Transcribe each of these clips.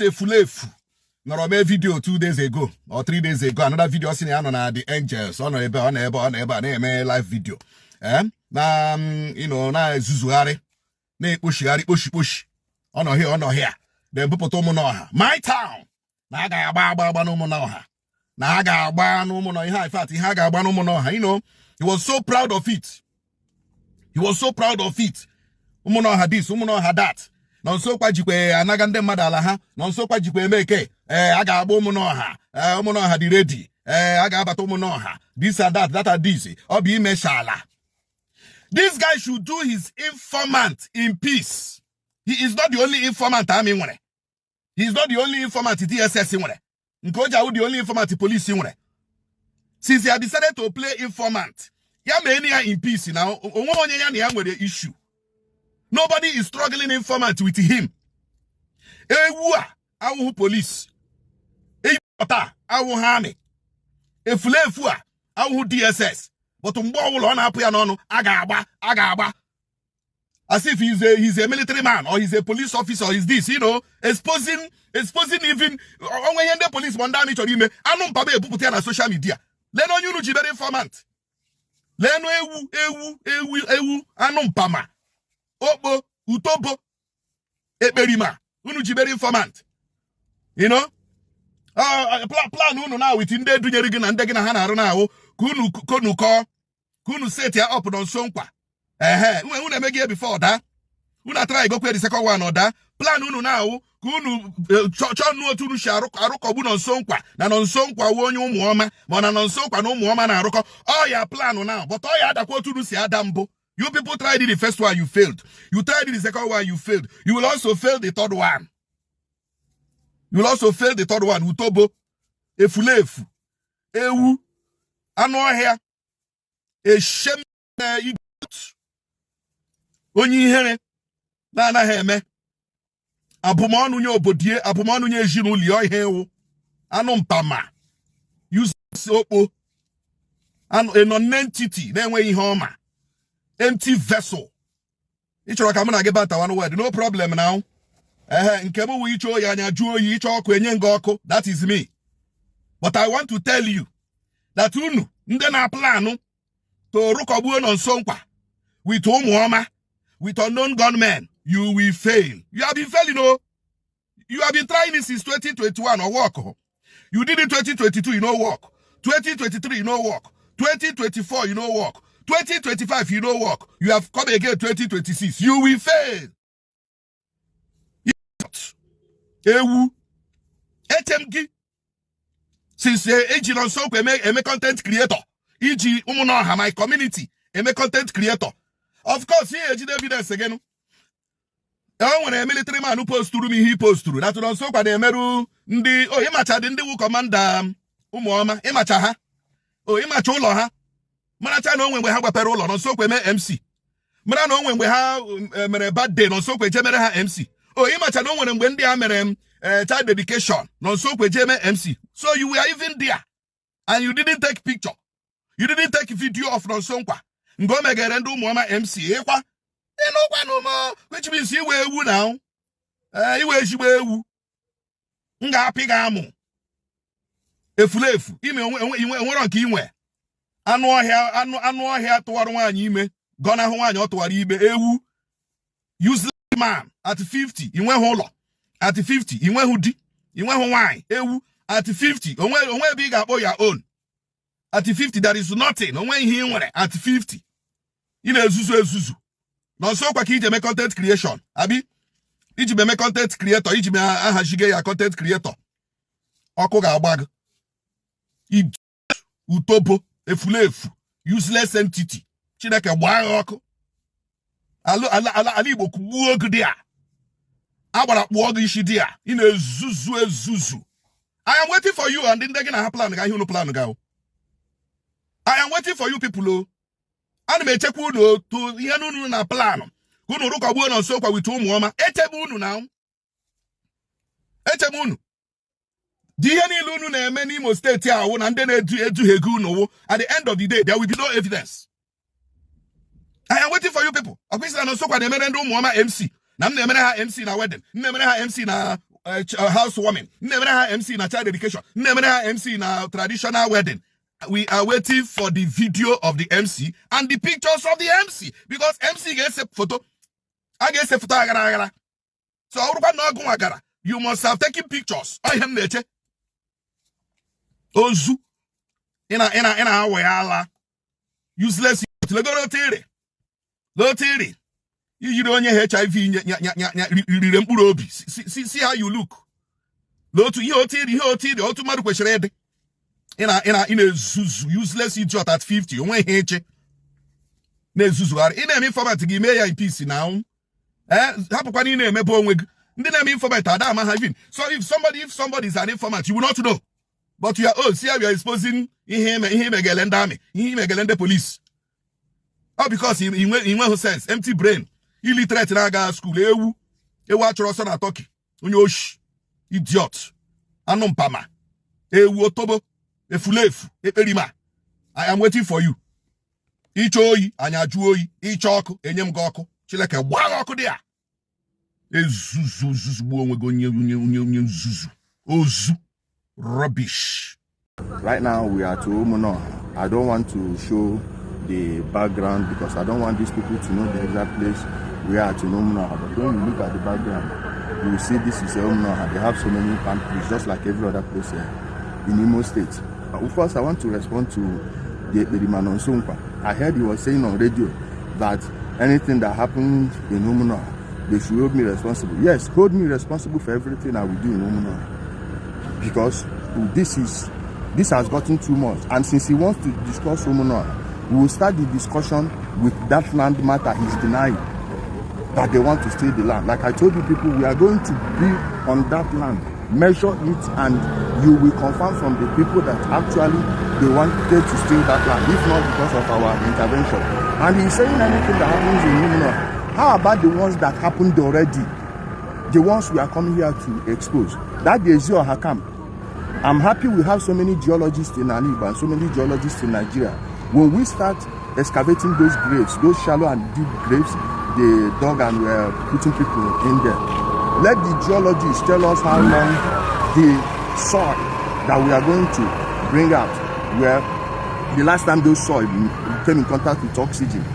say Fulefu. No, made video 2 days ago or 3 days ago. Another video seen on the angels on a live video. Na Zuzuari. Ne push. On here. Then people told me no. My town. Naga ba no monoha. Naga ba no monoha. In fact, he haga ba no monoha. You know, he was so proud of it. He was so proud of it. Umunoha this, umunoha that. Nonso kwa jikwe anagande madala ha. Nonso kwa jikwe meke. Aga abo umunoha. Umunoha di ready. Aga abato umunoha. This and that and this. Obi meshala. This guy should do his informant in peace. He is not the only informant I mean. He is not the only informant in DSS. Nkoja the only informant in police. Since he had decided to play informant, in peace now. The issue. Nobody is struggling informant with him. Awu police. Awu army. Efulefua. Awu DSS. But agaba. As if he's a military man or he's a police officer or is this, exposing even when the police mandami chorime anum pabe epuputia na social media. Leno yunu jibere informant. Leno ewu anum pama. Obo utobo eberima unu jibere informant. Plan unu now with inde dunyerigi na ndegi na hana aru na awo kunu set ya up Nonso Nkwa. Unu emege here before that. Unu try go the second one or that. Plan unu now kunu chonu otu unu sharu arukobu Nonso Nkwa. Na Nonso Nkwa wo onye umuoma, ma na Nonso Nkwa na umuoma na aruko. All your plan now, but all your adakwa otu unu si adambo. You people tried it the first one, you failed. You tried it the second one, you failed. You will also fail the third one. Utobo, efulefu, ewu, anohia, eshem idiot. Onyi here, na heme. Abumanu nye obodie, abumanu nye jinu liyo hewo. Anompama. Use opo. A non-entity, then when homa. Empty vessel. Ichoro kamuna get back one word. No problem now. Nkebo wi icho ya nyajuo yi icho kwenye ngoko. That is me. But I want to tell you that unu nde na planu to rukobu Nonso Nkwa with umuoma, with unknown gunmen. You will fail. You have been failing, no? You have been trying it since 2021 or work. You did it 2022, you know work. 2023, you know work. 2024, you know work. 2025, you know work. You have come again 2026. You will fail. Ewu. HMG. Since Ijele Nonso Nkwa a content creator. Iji umunoha my community. A content creator. Of course, here Ijele evidence again. When a military man who post through me, he post through. That Nonso Nkwa de meru ndi imacha de ndi wu commander umuoma imacha ha. Imacha ulo ha. Manacha no when we have a parole Nonso Nkwa MC. Mana no when we have mere bad day Nonso Nkwa jemere ha MC. Imacha no when they are mere child dedication Nonso Nkwa jeme MC. So you were even there and you didn't take picture. You didn't take video of Nonso Nkwa. Ngome gerendu umuoma MC. Ekwa. No more, which means you were woo now. You were woo. Nga pigamu. Efulefu. Ime on kiwe. Anwa here to one ime. Gonna one to ibe. Ewu. Useless man at 50. You went holo. At 50. You went hoodie. You went wine. Ewu. At 50. Onwe big up your own. At 50, there is nothing. Onwe he went at 50. You know, Zuzu. Nonso Nkwa ki ije me content creation. Abi? Ije me content creator. Ije me ahashige ya content creator. Oko ga agbag. Utobo. Efulefu. Useless entity. Chineke gbaa oko. Ali Igbo kugbuo ogu dia. Agbara kpuo ogu ishi dia. Ina ezuzu. I am waiting for you and then they're gonna have plan ga hunu plan ga. I am waiting for you people o. And me check uno to yanu na plan. Unu rukobu Nonso Nkwa with umuoma. Etebunu now. Etebunu. Diani lunu na many Imo State ya won and then edu hegu no. At the end of the day, there will be no evidence. I am waiting for you people. Akwisi Nonso Nkwa na mere ndu umuoma MC. Na mne mere ha MC na wedding. Mne mere ha MC na housewarming. Never have MC in a child education. Never have MC in a traditional wedding. We are waiting for the video of the MC and the pictures of the MC because MC gets a photo. I guess a photo. So you must have taken pictures. I am nature. Ozu. In a way, useless. Lotiri. You don't have HIV. See how you look. Lotu you automatic question read. In a zuzu useless idiot at 50. You won't hate ne zuzu are in an informant to give me a PC now. Happen in a mebon. Didn't informant Adama having. So if somebody is an informant, you will not know. But you are see how you are exposing him again army, him again the police. Oh, because he went who says empty brain, illiterate naga school, ewu achoroso na Turkey. Unyosh, idiot, anompama, ewu otobo, efulefu, eperima. I am waiting for you. Ichoi, anyajuoi, ichoko, enyem goko, chileke wagoko dia. Ezuzu buonwe gonye zuzu. Ozu. Rubbish. Right now we are to Umuno. I don't want to show the background because I don't want these people to know the exact place we are to Umuno. But when you look at the background, you will see this is Umuno. They have so many palm trees, just like every other place in Imo State. First, I want to respond to the Nonso Nkwa. I heard he was saying on radio that anything that happens in Umuno, they should hold me responsible. Yes, hold me responsible for everything I will do in Umuno. Because this has gotten too much, and since he wants to discuss Umuno, we will start the discussion with that land matter he's denying, that they want to steal the land. Like I told you people, we are going to be on that land, measure it, and you will confirm from the people that actually they wanted to steal that land, if not because of our intervention. And he's saying anything that happens in Umuno. How about the ones that happened already? The ones we are coming here to expose. That is your Hakam. I'm happy we have so many geologists in Aniba and so many geologists in Nigeria. When we start excavating those graves, those shallow and deep graves, they dug and were putting people in there. Let the geologists tell us how long the soil that we are going to bring out, where the last time those soil came in contact with oxygen,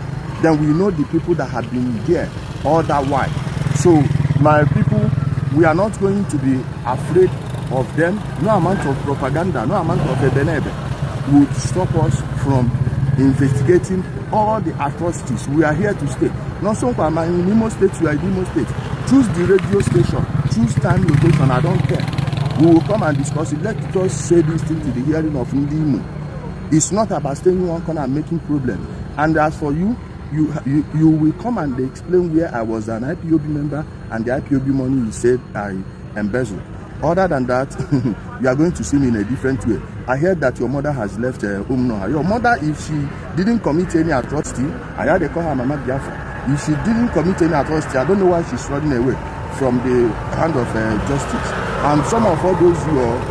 then we know the people that have been there all that while. So my people, we are not going to be afraid of them. No amount of propaganda, no amount of ebenebe would stop us from investigating all the atrocities. We are here to stay. Nonso Nkwa, in Imo State, we are in Imo State. Choose the radio station, choose time, location, I don't care. We will come and discuss it. Let's just say this thing to the hearing of Ndimo. It's not about staying in one corner and making problems. And as for you, you will come and explain where I was an IPOB member and the IPOB money you said I embezzled. Other than that, you are going to see me in a different way. I heard that your mother has left Umuno. Your mother, if she didn't commit any atrocity, I heard they call her Mama Biafra. If she didn't commit any atrocity, I don't know why she's running away from the hand of justice. And some of all those your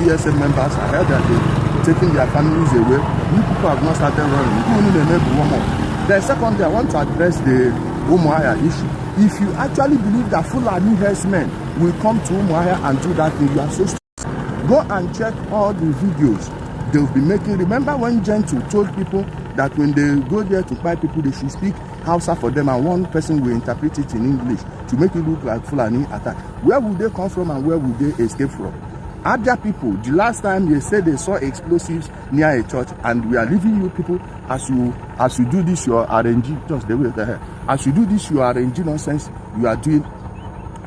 ESM members, I heard that they're taking their families away. You people have not started running. Then secondly, I want to address the Umuahia issue. If you actually believe that Fulani herdsmen will come to Umuahia and do that thing, you are so stupid. Go and check all the videos they'll be making. Remember when Gentle told people that when they go there to buy people, they should speak Hausa for them, and one person will interpret it in English to make it look like Fulani attack. Where will they come from and where will they escape from? Other people, the last time they said they saw explosives near a church, and we are leaving you people as you do this your RNG, just the way there. As you do this your RNG nonsense you are doing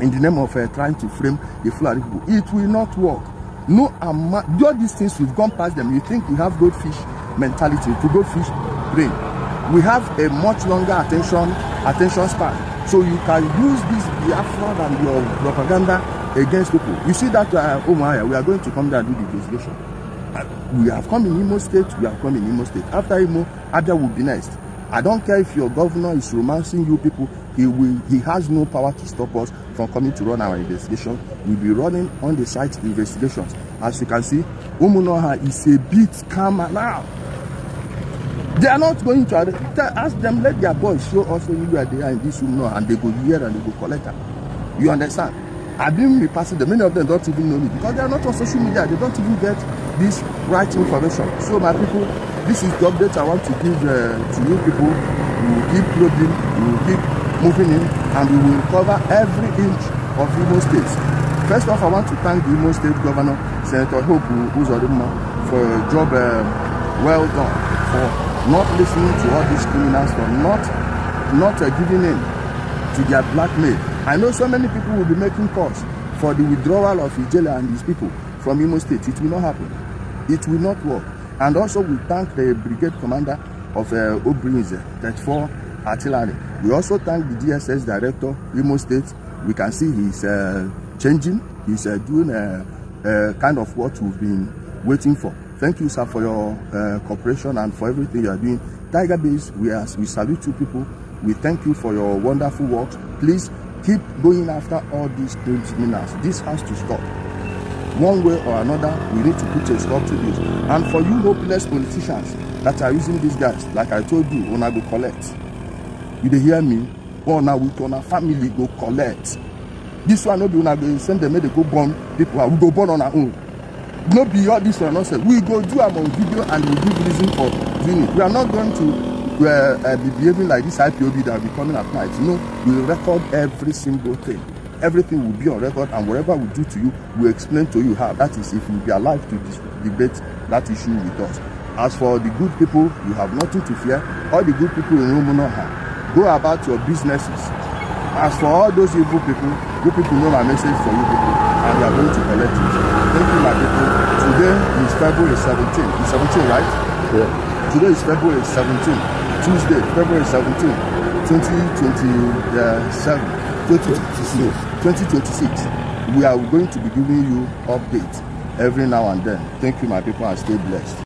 in the name of trying to frame the Fulani people. It will not work. No amount. All these things we've gone past them. You think we have goldfish mentality, to goldfish brain. We have a much longer attention span. So you can use this Biafra and your propaganda against people. You see that Umuahia, we are going to come there and do the investigation. We have come in Imo State, we have come in Imo State. After Imo, Abia will be next. I don't care if your governor is romancing you people, he has no power to stop us from coming to run our investigation. We'll be running on the site investigations. As you can see, Umuahia is a bit calmer now. They are not going to ask them, let their boys show us where they are in this Umuahia, and they go here and they go collect them. You understand? I've been repassing them. Many of them don't even know me because they are not on social media. They don't even get this right information. So my people, this is the update I want to give to you people. We will keep probing, we will keep moving in, and we will cover every inch of Imo State. First off, I want to thank the Imo State Governor, Senator Hope Uzodimma, for a job well done, for not listening to all these criminals, for not giving in to their blackmail. I know so many people will be making calls for the withdrawal of Ijele and his people from Imo State. It will not happen. It will not work. And also we thank the brigade commander of Obrinze, 34 Artillery. We also thank the DSS director, Imo State. We can see he's changing. He's doing kind of what we've been waiting for. Thank you, sir, for your cooperation and for everything you are doing. Tiger Base, we salute you people. We thank you for your wonderful work. Please keep going after all these criminals. This has to stop. One way or another, we need to put a stop to this. And for you hopeless politicians that are using these guys, like I told you, when I go collect. You dey hear me? Or now we turn our family go collect. This one no be when I go send them, they go burn people. We go burn on our own. No be all this one nonsense. We go do them on video and we give reason for doing it. We are not going to be behaving like this IPOB that will be coming at night. No, we will record every single thing. Everything will be on record, and whatever we do to you, we explain to you how. That is, if you be alive to debate that issue with us. As for the good people, you have nothing to fear. All the good people in Umunoha, go about your businesses. As for all those evil people know my message for you people, and we are going to collect it. Thank you, my people. Today is February 17th. It's 17, right? Yeah. Today is February 17th. Tuesday, February 17th, 2026. We are going to be giving you updates every now and then. Thank you, my people, and stay blessed.